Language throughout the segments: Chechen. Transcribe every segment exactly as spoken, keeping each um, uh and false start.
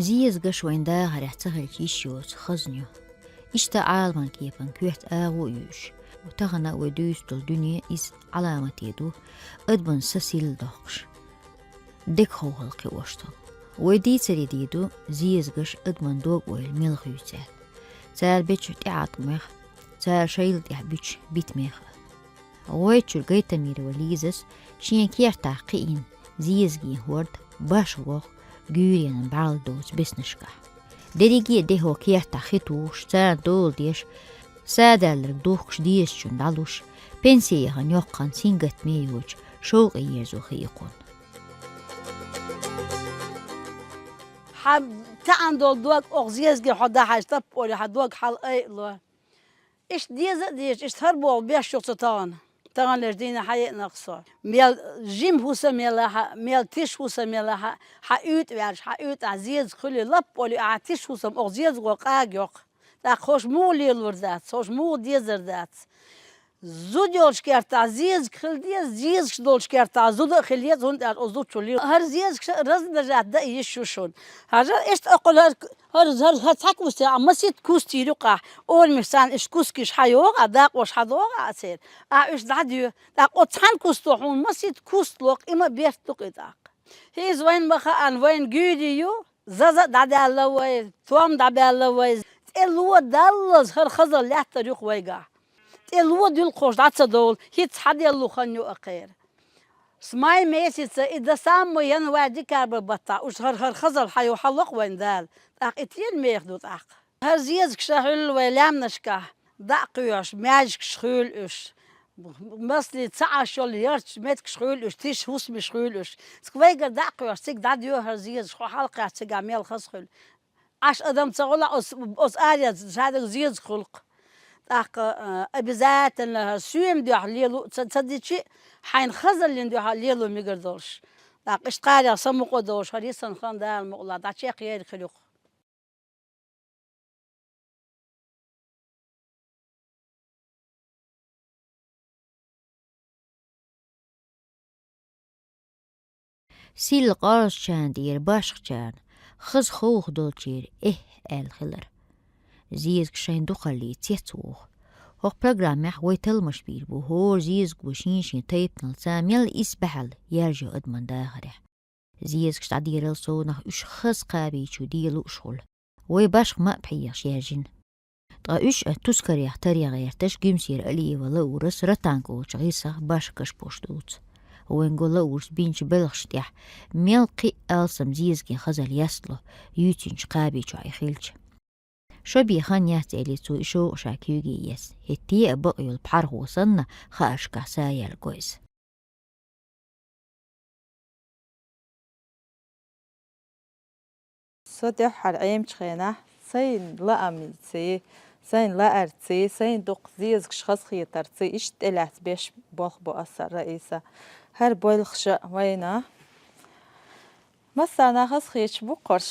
Зезагаш вайн дахарехь ца хилча йиш йоцу хазна ю. Иштта Ӏаламан кепан коьрта агӀо а ю уьш. Тахана а вай дуьйцуш долу дуьне иза Ӏаламате ду, адаман са сирла доккхуш, дегаховхалла кхиош долу. Вай дийцаре дийр ду, зезагаш адаман дог-ойла мел хуьйцу аьлла. Цара бечу тӀеӀаткъамех, цара шайла тӀехь буьтуш битамех а. ГӀойтачуьра Гайтамирова Лизас шен кертахь кхиийна зезагийн хӀорд башха воху гуьйренан бӀаьрла доцу беснашкахь. Дерриге а дехьо кертахь хи тухуш, царна дола деш, садаьлларг духкуш дезачунна дӀалуш, пенсе яхана йоккха хан сингаттаме йоцуш, шовкъе ерзо хи и кхунна. Хьан таьӀна долу дог оха зезаге хьо дахьаш таппа олий, хьан дог хьала айалой. Иштта деза а дезаш, иштта хӀара боху беш ю со тахана. Таханлерчу дийне хьан еънарх со. Мел жима хӀусам елахь а, мел тиша хӀусам елахь а, хьан уьйтӀа ваьлча, хьан уьйтӀахь зезаг хуьлий лаппа олий, ахьа тиша хӀусам оха зезаго къага йоккху. ТӀаккха хӀорш муха лелор дац, хӀорш муха дезар дац. Зуда йолчу кертахь зезаг хила деза, зезагаш долчу кертахь зуда а хила еза, хӀунда аьлча оцу зудчо лела. ХӀара зезагаш раздражать дан йиш ю шуна. ХӀара иштта оккхул хӀара ХӀара, хӀара, хӀара цхьа куста, а масийтта куста йийр ю-кх ахь. Орамаш царна иштта кускаш хьан йогӀу, а дакъош хьан догӀу а церан. Ахь уьш дӀадоь. ТӀаккха оцу цхьана кусто хьуна масийтта куста локху, и ма берт ду-кх и тӀаккха. ХӀинца вайна ма хаана, вайна гуьйре ю, заза а дӀадаьлла вай, том дӀабаьлла вай. ТӀе ло даллалц хӀара хазалла лаьттар ю-кх вайгахь. ТӀе ло дуьллуш дӀа ца довла, хӀинца хьан делла хан ю а кхеран. С май месяца и до самого январь, декабрь баттахь уьш хӀара, хӀара хазалла хьан йо хьан локху вайна Дала. ТӀаккха и тӀера меха ду тӀаккха. ХӀара зезагаш хьуьлла вай лаьмнашкахь, дӀа а кхоьхьуш, маьждигаш хуьлу уьш. Маслий ца Ӏаш йолу ярташ, меттигаш хуьлу уьш, тиша хӀусамаш хуьлу уьш. Цига вайгара дӀа а кхоьхьуш, цига дӀадоьху хӀара зезагаш, хьо хьалакхаьчча цигахь мел хаза хуьлу. Ӏаш адам ца гӀолахь, оцу, оцу аренца шадерг зезаг хуьлу-кх. ТӀаккха, а, обязательно хӀара соьман дуьхьа лело а ца, ца дичи, хьайна хазаллин дуьхьа лело мегар долуш. ТӀаккха иштта кхарех самукъа долуш, хӀара йисина хан Дала мукъалахь дӀачекхъерг хир ю-кх. Сирла къорзачарна тӀера башхачарна хаза ховха долчеран эхь аьлла хилар. Зезаг шайн дукхалле цецвоху. ХӀокху программехь вай талламаш бийр бу хӀора зезаго шен-шен тайпаналца мел исс баьхьалла яьржо адаман дахарехь. Зезагаш дӀадерал совнах уьш хаза кхаби чу де лууш хуьлу. Вай башха ма а пхьегӀаш яьржина. Ткъа уьш а Тускарех таре гӀерташ Гуьмсера Алиева Лаурас Ротанка олучу гӀирсах башха кашпош дувц. Вайна го Лаурас бинчу белхашна тӀехь мел кхин а алсам зезагийн хазалла ястло, юьйцинчу кхаби чохь и хилча. Шо бен хан яц элира цо и шовкъ ша куьйге ес, хӀетте а бакъ йолу пхьархо санна, хааршкахь са яьлла го иза. Со дуьххьара Ӏемачу хенахь, сайн лаамций, сайн лаарций, сайн дукха зезагаш хазахетарций, иштта тӀелаьцна беш болх бо аса, Раиса. ХӀара бойлахаша вайна. Массарна хазахеташ бу-кх хӀорш.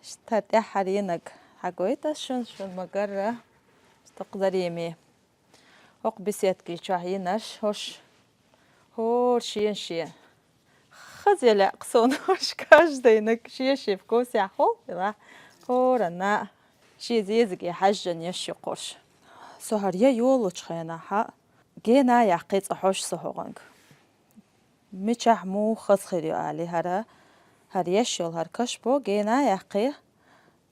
Иштта тӀаьххьара йинарг хьагойту ас шуна, шуна ма-гарра. Стокх Зареме. ХӀокху беседки чохь йинарш хӀорш. ХӀора шен-шен. Хаза я лаьа-кх суна хӀорш, каждайниг шен-шен вкусехь хуьлу, делахь. ХӀоранна шен зезаге хьаьжжина еш ю-кх хӀорш. Со хӀара я йолучу хенахь, гена а яьккхи цкъа хӀорш со хӀокхуьнга. Мичахь муха хаза хир ю алий хӀара, хӀара еш йолу хӀара кашпо гена а яьккхи,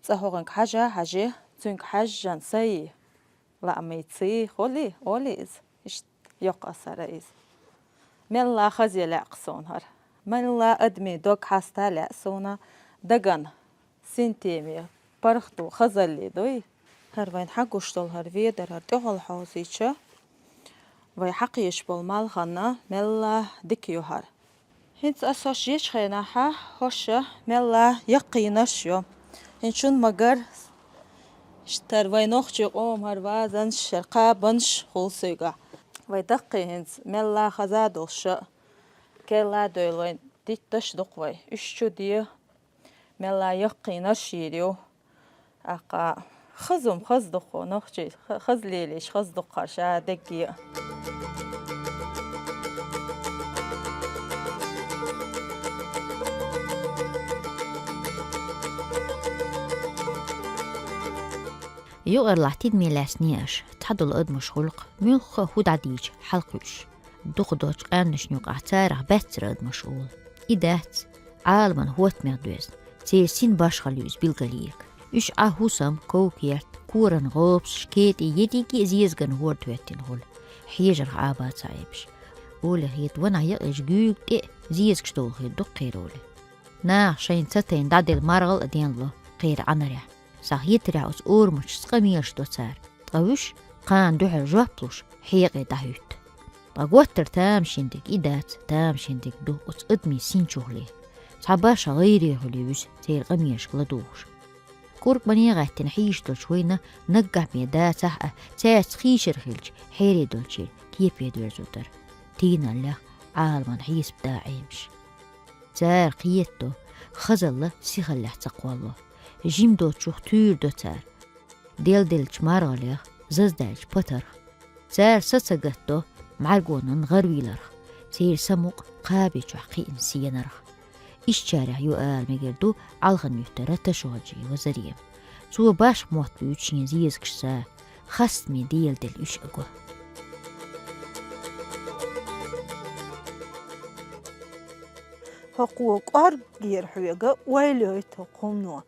цкъа хӀокхуьнга хьажа а хьажи, цуьнга хьаьжжина сайн лаамций хуьлий, олий иза. Иштта йоккха аса Раиса. Мелла хаза я лаьа-кх суна хӀара. Мелла адамийн дог хьаста лаьа суна, дагана синтеме, паргӀато, хазалле дуй. ХӀара вайна хьагуш долу хӀара ведар, хӀара тӀехула хьовзийча, вай хьакхийча болу малхана мелла дика ю хӀара. ХӀинца ас хӀорш ечу хенахь, хӀорш мелла яккхийнарш ю. ХӀинца шуна ма-гарра, иштта хӀара вайн нохчийн къоман хӀара вазанаш, хӀара кхабанаш хуьлу соьгахь. Вай даккхий хӀинца мелла хаза долуш а, керла а девлла вайн дитташ а ду-кх вай. Уьш чу де, мелла яккхийнарш йийр ю. ТӀаккха хаза хӀума хаза ду-кх, нохчий ха-, хаза лелийча хаза ду-кх хӀара ша дегге а. Юкъарлахь тидаме лаьцна аша, цхьадолу адамаш гӀуллакх, муьлхха а хӀу дӀадийча хьалакхуьуш. Дукха доцчу къаьмнашна юкъахь царах баьццара адамаш олу. И дац, Ӏаламан хӀоттамех доьзна, церан син башхалла ю иза билгалъярг. Уьш Ӏа хӀусам, ков-керт, коран гӀопаш, кетӀий, ерриге а зезаган хӀорда хӀоьттина хуьлу, хьежарх Ӏаба ца Ӏебаш. Оле хета, ванах якъийча гуьйга тӀе а зезагаш довла хир ду-кх кхероле. Наха шайна ца тайна дӀаделла маргӀал а денло кхеран Ӏанарехь. Схьахетарехь оцу орамашца къамелаш до цара, ткъа уьш, кхана дуьхьал жоп луш, хьекъе дӀахӀуьтту. Ткъа готтар тамашийна дерг и дац, тамашийна дерг ду оцу адамийн синчухула. Цхьа башха гӀайре хуьлу иза церан къамелашка ладугӀуш. Куркамане гӀаьттина хьийзаш долчу вайна наггахь бен дацахь а, цаьрца хийшар хилча, хьере долчеран кепе доьрзур дара тийналлех Ӏаламан хьесап даӀемаш. Цара кхетадо, хазалла сихаллехь ца кхолло. Жима доцчух туьйра до цара. Делделлачу маргӀалех, заздаьллачу патарх. Цара са ца гатдо мӀаьргонан гӀарвийларх, церан самукъа кхаби чохь кхиъна сенарх. Ишттачарех ю ала мегар ду Ӏалхан-Юьртара Ташохаджиева Зарема. Цо башха мотт буьйцу шен зезагашца, хастаме деладелла уьш а го. ХӀокхо кӀоргера хьоьга ойла йойту хӀокху хӀумано.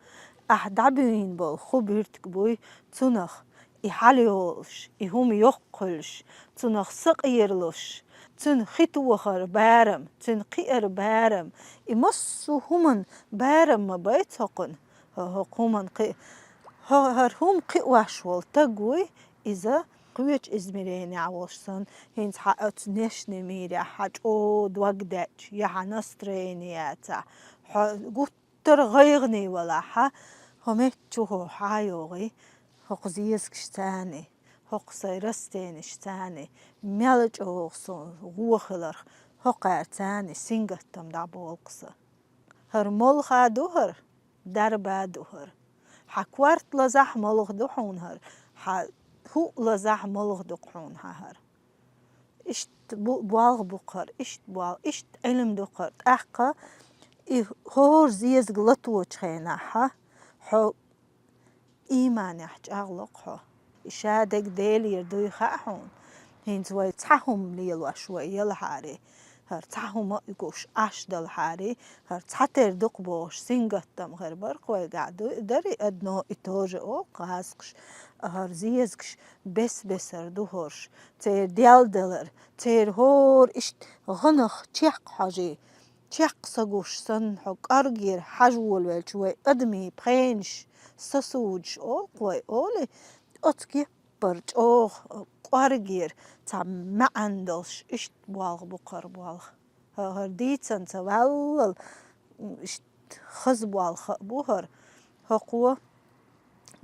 Ахь дӀабуьйна болу хӀу буьртиг буй, цунах и хьалайолуш, и хӀума йоккхуьлуш, цунах сакъералуш, цуьнан хи тохар барам, цуьнан кхиар барам, и массо а хӀуманан барам ма бац хӀокхуьнан. ХӀо-, хӀокху хӀуманан кхи-, хӀо-, хӀара хӀума кхиош волу стаг вуй, иза кхечу измеренехь волуш санна, хӀинца хьан оцу нешне мийрехь хьан чӀогӀа дог даьӀча, я хьан настроение яцахь, хьо гуттар а гӀайгӀане валахь, хьо меттачу хьо хьан а йогӀий, хӀокху зезагашцаний, хӀокху сайн растенешцаний, мел чӀогӀа суна гӀо хиларх, хӀокхаьрцаний сингаттам дӀаболу-кх сан. ХӀара молха ду хӀара, дарба ду хӀара. Хьан корта лазахь молха ду хьуна хӀара, хьан хӀуъа лазахь молха ду-кх хьуна хьан хӀара. Иштта бу-, болх бу-кх хӀара, иштта болх, иштта Ӏилма ду-кх хӀара. ТӀаккха и хӀора зезаг латочу хенахь, хьо ийманехь чӀагӀло-кх хьо. И шадерг Делера дуй хаьа хьуна. ХӀинца вай цхьа хӀума лелош вай елахьарий, хӀара цхьа хӀума а гуш Ӏаш далахьарий, хӀара цхьатера ду-кх бохуш сингаттам хир бара-кх вайгахь ду-, дарий, одно и то же олу-кх гӀазкхаша, хӀара зезагаш бес-бесара ду хӀорш, церан делдалар, церан хӀора иштта гӀанах чекх хьожий, чекх са гуш санна, хьо кӀоргера хьажа волавелча вай адамийн пхенаш, сосудаш олу-кх вай олий, оцу кеп- пара чӀогӀа кӀоргера цхьа маьӀна долуш, иштта болх бу-кх хӀара болх. ХӀара дийцина ца ваьллал, иштта хаза болх а бу хӀара. ХӀокхо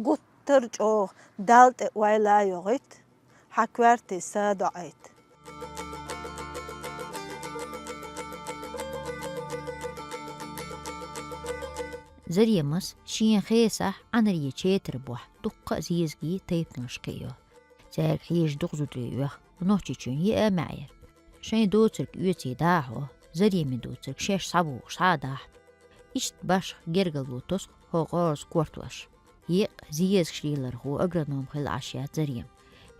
гуттар а чӀогӀа Далла тӀе ойла а йогӀийта, хьан коьртий са а доӀийта. Заремас шен хесахь Ӏанаре четар бохь дуккха а зезагий тайпаналш кхиайо. Цаьрга хьежа дукха зударий оьху, Нохчийчоьнан йиъ а маьӀӀера. Шайн доцург оьций дӀа а хьо, Заремин доцург шаьш схьабогӀуш схьа а дахьа. Иштта башха гергарло тосху хӀокху гӀазкхийн кортош. Еккъа зезагаш лелорхо агроном хилла Ӏаш яц Зарема.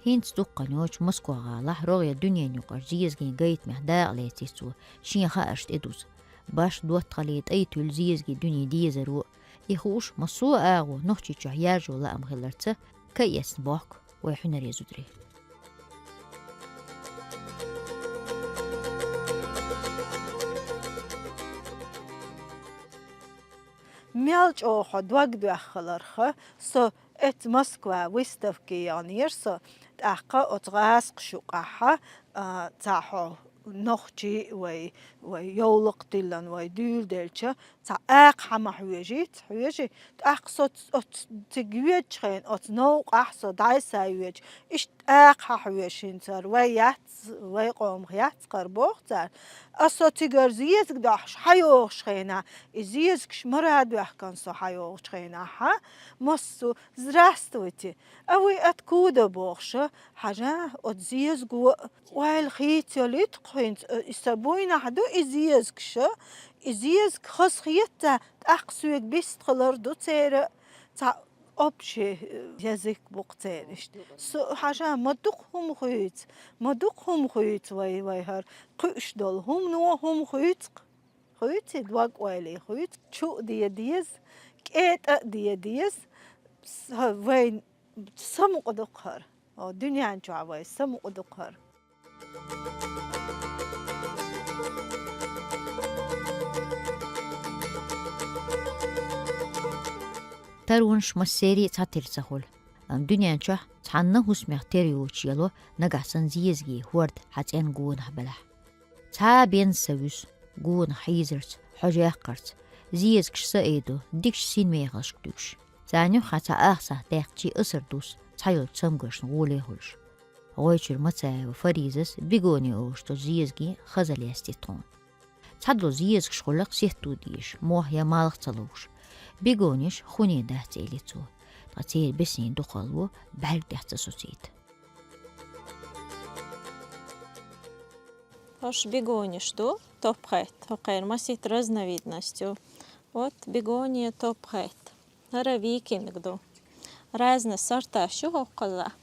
ХӀинца дуккха хан йоцуш Москва-гӀалахь рогӀера дуьненаюкъара зезагийн гайтамехь дакъа леций цо, шен хаарш тӀедуза. Башха доттагӀаллин тӀай туьллу зезагий дуьне дезаро, и хууш массо а агӀо Нохчийчохь яржо лаам хиларца, каэцна бохку вай хьуьнаре зударий. Мел чӀогӀа хьо дог доьххаларха, со эцу Москва выставке яханера со, тӀаккха оцу гӀазкхаша юкъахь, а, цхьа хьо нохчий вай, вай йовлакх тиллина, вай дуьйладелча, цхьа акха хьан ма хьоьжуьйту, хьоьжуьйту. ТӀаккха со ц-, оц-, цига йоьдучу хенахь, оцу новкъахь со дӀасайоьдуш, иштта акха хьан хьоьжуьйту хӀинца хӀара вай яц, вай къомах яц хӀара боху цара. Аса со цигара зезаг дохьуш хьан йогӀуш хенахь, и зезагаш мара а доьхкина со хьан йогӀучу хенахь, хьан? Массо: «Здравствуйте! А вы откуда?» — бохуша, хьажа, оцу зезаго а ойла хийца йолуьйту-кх хӀинца, э, и сан буйнахь ду и зезагаш, и зезаг хазахетта, тӀаккха соьга бистхилар ду церан, цхьа общий, э, язык бу-кх церан иштта. Со хьажа, ма дукха хӀума хуьйцу, ма дукха хӀума хуьйцу вай, вай хӀара кхуьуш долу хӀумано хӀума хуьйцу-кх. Хуьйций, дог ойла хуьйцу, чу а де деза, кӀетӀа а де деза, с-, вайн самукъа ду-кх хӀара. О, дуьнен чохь вай самукъа ду-кх хӀара. Таронаш массеран а цхьатера ца хуьлу. Амма дуьнен чохь цхьанна хӀусамех тера йоцуш яло нагахь санна зезагийн хӀорд хьан цӀенна гонах белахь. Цхьа а бен ца вуьсу, гонах хьийзарца, хьожа яккхарца, зезагаш са айдо, дикачу синмехалшка дуьгуш. Царна юххехь цхьа ах сахьт даьккхича асар дус, цхьайолчу цамгаршна гӀоле хуьлуш. ГӀой чуьра Мацаева Фаризас бегония олуш долчу зезагийн хаза лестийта тхуна. Цхьадолу зезагаш хуьлу-кх сетто дезаш, мох я малх ца ловш. Бегонеш хуьне дац, элира цо, ткъа церан бесийн дукхалло бӀаьрг тӀехь ца социйта. ХӀорш бегонеш ду, топ хетта, хӀокхеран масийтта разновидность ю. Вот бегония топ хетта. ХӀара викинг ду. Разный сорташ ю хӀокхузахь.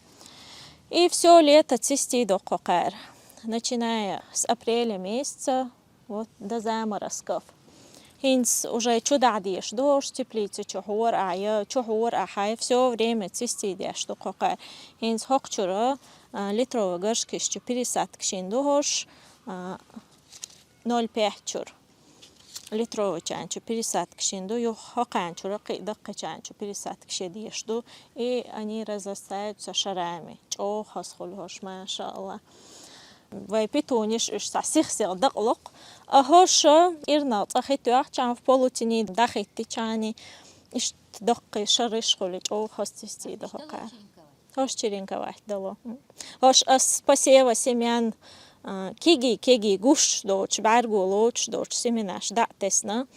И всё лето цистий ду хӀокхара. Начиная с апреля месяца, вот, до заморозков. ХӀинца уже чу дӀа дезаш ду хӀорш теплица чу хьора а, я чу хьора а, хьай всё время цистий деш ду хӀокхара. ХӀинца хӀокху чуьра, а, литровый горшкаш чу пересадка шина ду хӀорш, а, ноль пять чуьра. Литровый чан чу пересадка шина ду, юха хӀокхарна чуьра кхин а даккхийчарна чу пересадка ши дезаш ду. И они разрастаются шарами. ЧӀогӀа хаза хуьлу хӀорш, машаалла. Вай петуниш уьш цхьа сих-сиха дакъалокху. А хӀорш кӀирнах цӀа хи тоьхча, в полутени дӀахӀиттича, иштта даккхий шариш хуьлу, чӀогӀа хаза цистий ду хӀокхара. ХӀорш черенковать дало. ХӀорш ас с посева семян, а, кегий-кегий гуш доцуш, бӀаьрго лоцуш доцуш семенаш дӀа а тесна.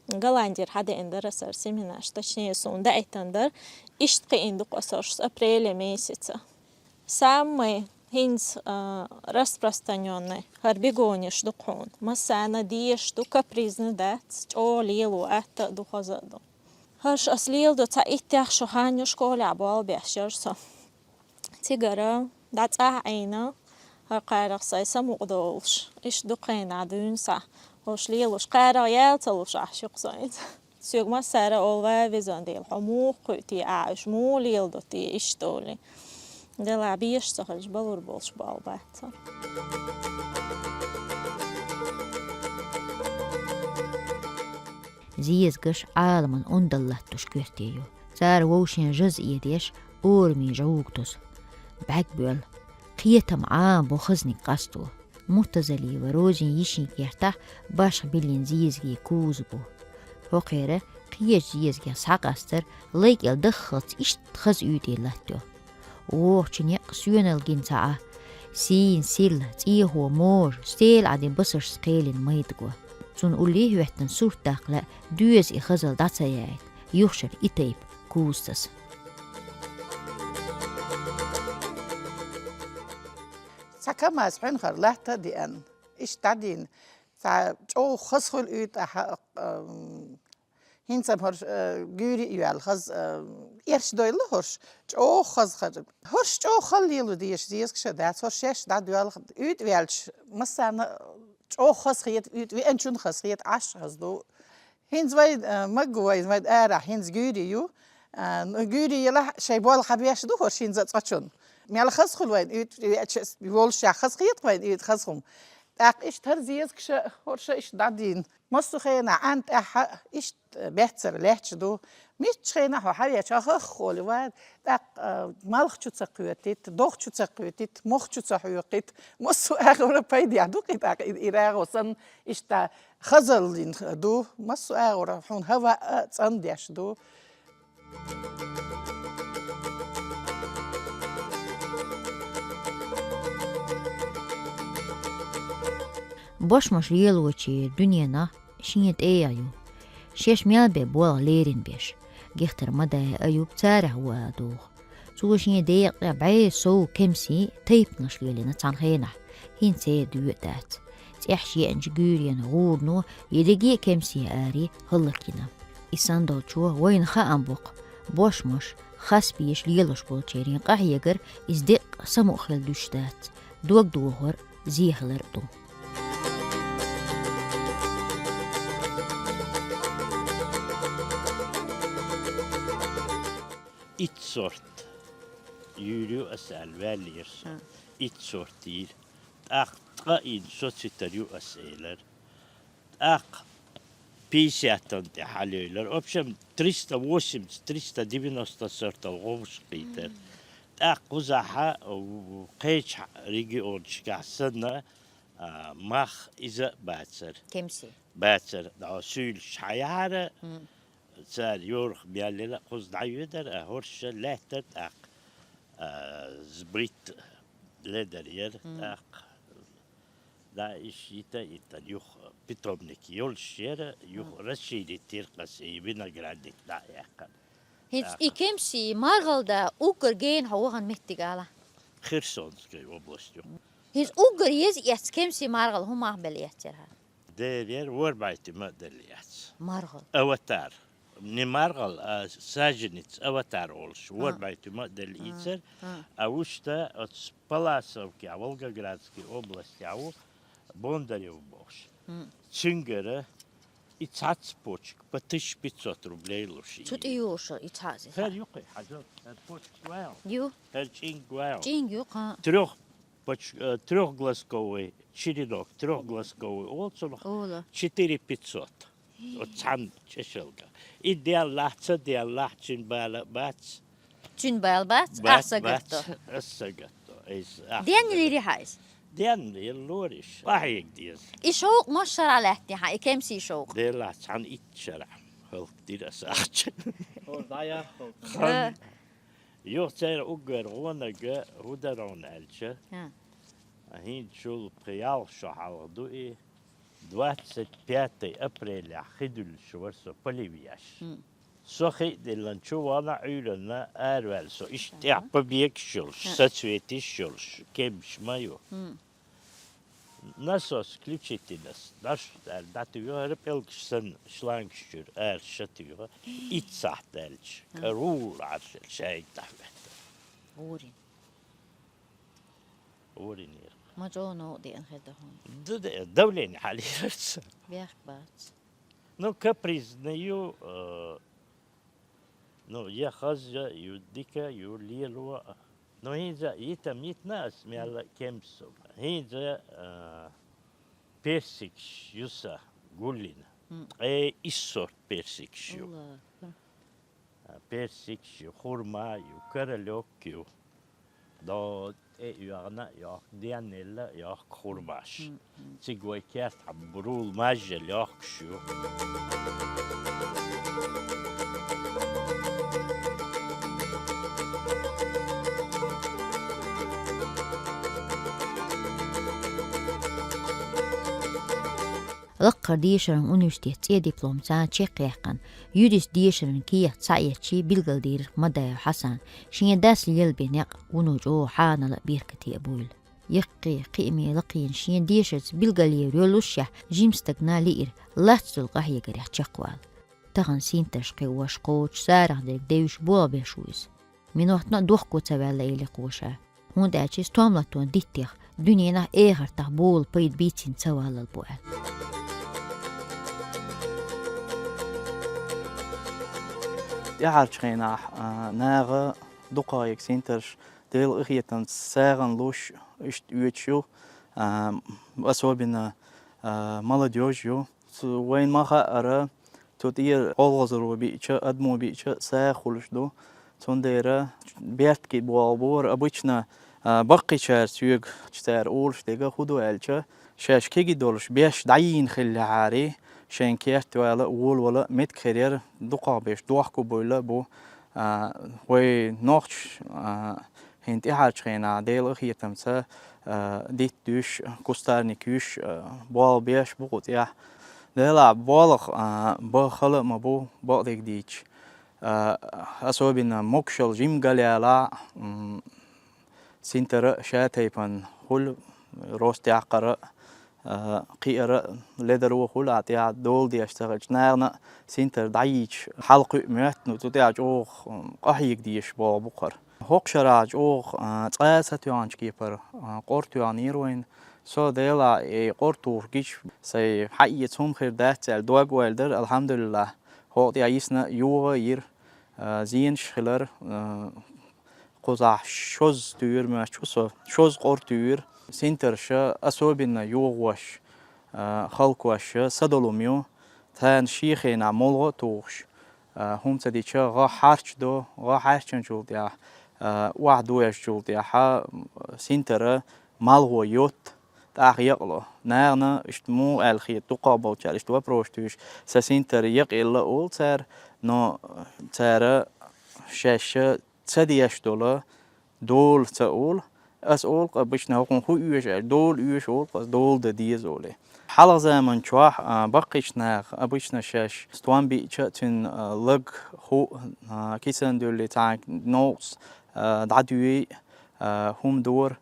Голландера хьадеана дара ас хӀара семенаш, точнее, суна даийтина дара. Иштта кхиийна ду-кх ас хӀорш с апреля месяца. Самый хӀинца, а, распространённый хӀара бегониш ду-кх хьуна. Массарна дезаш ду, капризный дац, чӀогӀа лело атта а ду, хаза а ду. ХӀорш ас леладо цхьа иттех шо хан ю, школехь болх беш яра со. Цигара дӀа цӀахь Ӏийна, хӀара кхарах сайн самукъадолуш, иштта дукха хенахь дуьйна схьа, хӀорш лелош, кхарах яла ца луш Ӏаш ю-кх со иза. Соьга массара олу: «Ва, везан Дела, хьо муха кхуьу те, ахь уьш муха леладо те?» иштта олий. Делахь беша ца хилча, балур болуш болх бац. Зезагаш Ӏаламан ундалла латтош коьрте ю. Цара вовшийн жаза эдеш, орамийн жӀуга тосу. БӀаьрг боьлла. Кхетам Ӏамабо хазниг къасто. Муртазалиева Розин йишин кертахь башха биллина зезагийн куза бу. ХӀокхеран кхечу зезагех схьакъастар лай кӀел даххалц иштта хаза уьйтӀе латтайо. Вохучу некъ соьнал гина ца Ӏа. Сийна сирла, цӀехо можа, стела Ӏадин басаршца кхелина майда го. Цунна уллехь хӀоьттина сурт даккха лаьа, доьза и хазалла дӀа ца яийта, юхашара и тайпа куза таса. Цхьа КамАЗ хьуьнхара латта а деана, иштта дӀадийна, цхьа чӀогӀа хаза хуьлу уьйтӀахь, а, м, хӀинца-м хӀорш, а, гуьйре а йоьлла хаза, а, эрча дойла хӀорш, чӀогӀа хаза хаза. ХӀорш чӀогӀа хала лело дезаш зезагаш а дац, хӀорш шаьш дӀадоьлху, уьйтӀа ваьлча, массарна чӀогӀа хаза хета, уьйтӀа веанчунна хаза хета, Ӏаш хаза ду. ХӀинца вай, а, маггу вай, вай арахь хӀинца гуьйре ю. А, ну, гуьйре елахь, шайн болх хьабеш ду хӀорш хӀинца а цкъачунна. Мел хаза хуьлу вайн уьйтӀа веача, волушехь хаза хета вайн уьйтӀа хаза хӀума. ТӀаккха иштта хӀара зезагаш а, хӀорш а иштта дӀадийна. Массо хенахь Ӏан тӀаьхьа иштта беццара лаьтташ ду. Миччу хенахь хьо хьавеача, хӀа хӀах холу ван, тӀаккха, а, малх чу ца кхоьтийта, догӀа чу ца кхоьтийта, мох чу ца хьоькхийта. Массо агӀора пайдехь ду кхин тӀаккха и, и рагӀу санна, иштта хазаллин ду, массо агӀора хьуна хӀаваъ а цӀандеш ду. Бошмаш лелочеран дуьненахь шен тӀегӀа ю. Шаьш мел бен болх лерина беш, Гихтар Мадаев Аюб царах ву ала догӀу. Цо шен декъа тӀе бӀе сов кемсийн тайпанаш лелийна цхьана хенахь, хӀинца церан доьӀа дац. ЦӀехьа шеанчу гуьйренан гӀурано ерриге а кемсийн аре хӀаллакйина. И санна долчо вайна хаам боккху, Бошмаш, хас беш лелаш болчерийн къахьегар иза деккъа самукъа хила дуьш дац, дог дохор зе хилар ду. Итт сорт юьр ю аса аьлла ваьллера со. Итт сорт йийр. ТӀаккха ткъа ин со цитар ю аса элар. ТӀаккха пятьдесят тӀа хьалейлар. В общем, триста восемьдесят, триста девяносто сортов гӀовш кхийтар. ТӀаккха кхузахьа, у, кхеча регионашкахь санна, а, мах иза а бацар. Кемси. Бацар. Да, суьйлаш хьаяхьара, цара йорах меллила кхуза дӀайоьдар, а хӀорша лаьттар тӀаккха, а, сбыт ледар яра тӀаккха. Да, иш йита, йита, юха питомник йолуш яра, юха расширить йира кхас и виноградник дӀа а яьккхина. ХӀинца и кемси маргӀал да уггар гена хьо вахана меттиг ала? Херсонская область ю. ХӀинца уггар еза эцна кемси маргӀал хӀун мах белла эццера хьан? Дера яра, ворбайтима а делла яц. МаргӀал. Аватар. Не маргӀал, а саженец, аватар олуш. Ворбайтима а делла ийцар. А вуьшта оцу Паласовке, Волгоградской области а ву, Бондарев бохуш. Цуьнгара и цхьацца почка по тысяча пятьсот рублей луш. Цу тӀе йолуш и цхьаъ зи. ХӀара юккъе хьажал, хӀара почка вайл. Ю. ХӀара чӀинг вайл. ЧӀинг ю, кхаъ. Трёх поч-, э, трёхглазковый черенок, трёхглазковый олу цунах. Олу. Четыре пятьсот. Оцу цхьана чӀешалга. И деллахь, ца деллахь, цуьнан бала а бац. Цуьнан бала бац, бац, ахь сагатто. Бац, ас сагатто. Айса, ахь денна сагатто. Лири хьайса? Денна лира лориш. Къахьега деза. И шовкъ мос шарахь лаьттина хьан, и кемсийн шовкъ? Деллахь, цхьана итт шарахь. ХӀаллакдира аса ахча. Хор дӀаяххалц. Хан. Э. Юха церан уггар гӀонага хӀу дара хьуна аьлча, хӀинца чул пхи-ялх шо хьалха ду и, двадцать пятое апрелехь хи дуьллуш вара со поливеш. Со хи а диллина чу вахана Ӏуьйранна араваьлла со, иштта тӀехь побегаш йолуш, соцветиш йолуш, кемсаш ма ю. Насос включительно, даш аьлла, дӀатуьйхира пӀелгаш санна, шлангаш чуьра ара ша туьйхира, итт сахьт даьлча, карула Ӏаршал шайга дӀахӀоьттира. Гурин. Гуринера. Ма чӀогӀа новкъа деана хир ду хьуна. Ду де, давление хьалийрарца. Бехк бац. Ну, капризный ю, э, ну, я хаза, ю дика, ю лело. Ну, хӀинца йитам йитна ас мелла кемсо. ХӀинца, а, персикаш ю сан гуллина. Ткъе исс сорт персикаш ю. Аллах. А, персикаш ю, хурма ю, королёк ю. До тӀе а оьгӀна а йохку, денна елла а йохку хурмаш. Цига вай керта хьан бурула мажжал йохкуш ю. Лаккхара дешаран университет цӀе диплом царна чекхъяьккхина, юрист дешаран кехат схьаэцчий билгалдийрира Мадаев Хьасана, шен дас лелабен некъ вуно чӀогӀа хьанала а беркате а буйла. Яккхий, кхиаме лакхийна шен дешарца билгалъер йоллушехь, жима стагана лиира, лац долу къахьегарехь чекхвала. Тахана синтарш кхиош, кхочуш, сарах дерг девзаш болх беш ву иза. Минотна а дохко ца ваьлла, элира кхо ша. ХӀунда аьлча иза томлатон диттех, дуьненахь, эхартахь бола пайда бийцина ца валлал бу аьлла. ТӀаьхьарчу хенахь, а, наха дукхагӀа ерг синтарш Делан къинхетамца сагӀана луш, иштта оьцуш ю, а, особенно, а, молодёжь ю. Цу вайна ма хаъара, цу тӀера гӀалгӀазаро биъча, адамо биъча, сагӀа хуьлуш ду. Цундела бертке болх бора, обычно, а, баккхийчара соьга цара олуш дерг хӀун ду аьлча, шаьш кегий долуш беш дӀайийна хиллехьара, шайн керта вала а, волавала а меттиг хир яра, дукхагӀа беш дохко буйла а бу, а, вай нохчаша, а, ХӀинца тӀаьхьарчу хенахь Делан къинхетамца, а, дитт дуьйш, кустарник юьйш, а, болх беш бу кху тӀехь. Делахь болх, а, бан хала а ма бу, бакъдерг дийцича. А, особенно могушалла жимма галъялахь, м, синтара а, шен тайпана хуьлу, рост яккхара а, Кхиара ледаро хуьлу а тӀехь дола деш ца хилча, нахана синтар дӀайийча хьалакхуьу моьтту, ну, цу тӀехь чӀогӀа къахьега дезаш болу бу хӀара. ХӀокху шарахь чӀогӀа цкъа а сатоьхначу кепара къор тоьхнера вайна. Со Делахь и къор тухуш гича, сайн хьаэца хӀума хир дац аьлла дог-ойла дара, алхьамдулиллахь. ХӀокху тӀехь йисна йогӀу а йира, зенаш хилар. Кхузахь шозза туьйра моьтту со, шозза къор туьйра. Синтарша особенно йогӀош, халкъоша садолу ю, царна шен хенахь молха а тухуш, хӀума ца дича, гӀа хьарчадо, гӀа хьаьрчначул тӀехь охьадоьжначул тӀехь синтара малхо йотту, тӀаккха якъало. Нахана иштта муха аьлла хета, дукхахболчара иштта вопрос туьйсуш, сан синтар якъаелла олу цара, но цара шаьш ца деш долу дола ца олу. Ас олу-кх обычно, хӀокхунна хӀун оьшу аьлча, дола оьшу олу-кх ас, дола дан деза олий. Хьалха заман чохь баккхийчу наха обычно шаьш стом биъча а, цуьнан лаг, хӀуъу, кисан дуьллий, цхьаьна новкъас дӀадоьй, хӀума дора,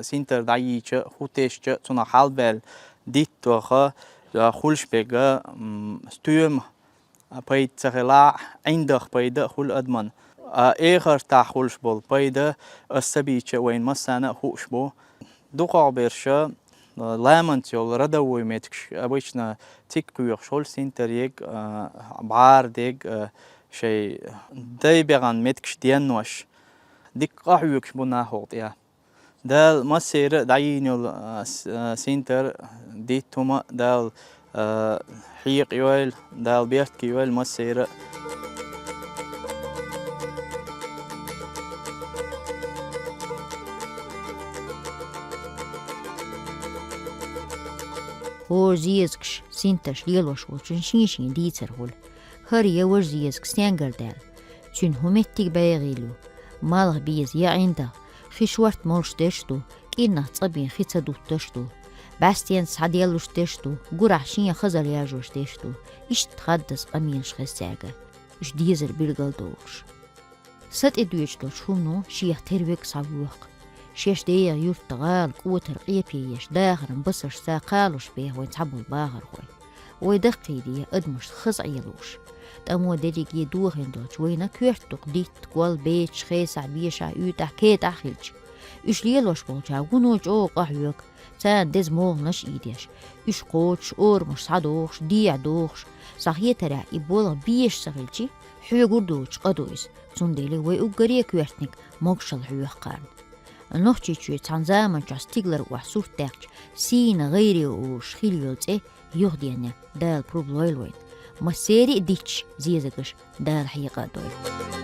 синтар дӀайийча, хӀу тесча, цунах хьалабаьлла диттоха хуьлуш берг стоьма пайда ца хилахь, ӀиндагӀа пайда а хуьлу адамна. Эхартахь хуьлуш болу пайда ас ца бийча а вайна массарна а хууш бу. Дукхахберш ламанца йолу родовой меттигаш обычно цигахь кхоьхуш хуьлу, синтар ерг, бӀара дерг, шайн дай бехна меттигаш деннош. Дика къахьоьгуш бу нах хӀокху тӀехь. Дала массеран а дӀайийна йолу синтар, дитт хӀума а Дала хьекъайойла, Дала беркате йойла массеран а. ХӀора зезагаш, синтарш лелош волчун шен-шен дийцар хуьлу. ХӀара я важа зезаг стенгара даьлла, цуьнан хӀун меттиг бегӀийла ю, малх беза я ӀиндагӀа, хи шортта молуш дерш ду, кӀирнах цӀа бен хи ца дуттуш ду, бӀаьстенца схьаделлуш дерш ду, гурахь шен хазалла яржош дерш ду, иштта хаддаза къамелаш хеза цаьрга, уьш дезар билгалдохуш. Са тӀедоьжуш долчу хӀумано шех тера верг схьавоьху. Шаьш дегӀан юрт, гӀала, кӀотар къепе еш, дахаран басаршца кхалуш беха вайн цхьаболу бахархой. Вай даккхийде адамашна хаза Ӏен лууш. ТӀамо дерриге дохийна долчу вайна коьрта дукха дитт, кол, бецаш, хесахь, бешахь, уьйтӀахь, кетӀахь хилча, уьш лелош болчара вуно чӀогӀа къахьоьгу, царна деза могӀанаш а ийдеш, уьш кхочуш, орамаш схьадохуш, дехьадохуш, схьахетарехь и болх безаш ца хилчи, хьоьгур доцуш къа ду иза, цундела вай уггаре а коьртаниг могушалла хьоьху кхарна. Нохчийчоь цхьана заманчохь стигалара охьа сурт даьккхича, сийна гӀайре олуш хилла йолу цӀе юхаденъян Дала пурба лойла вайна. Массеран а дитташ, зезагаш Дала хьекъа а дойла.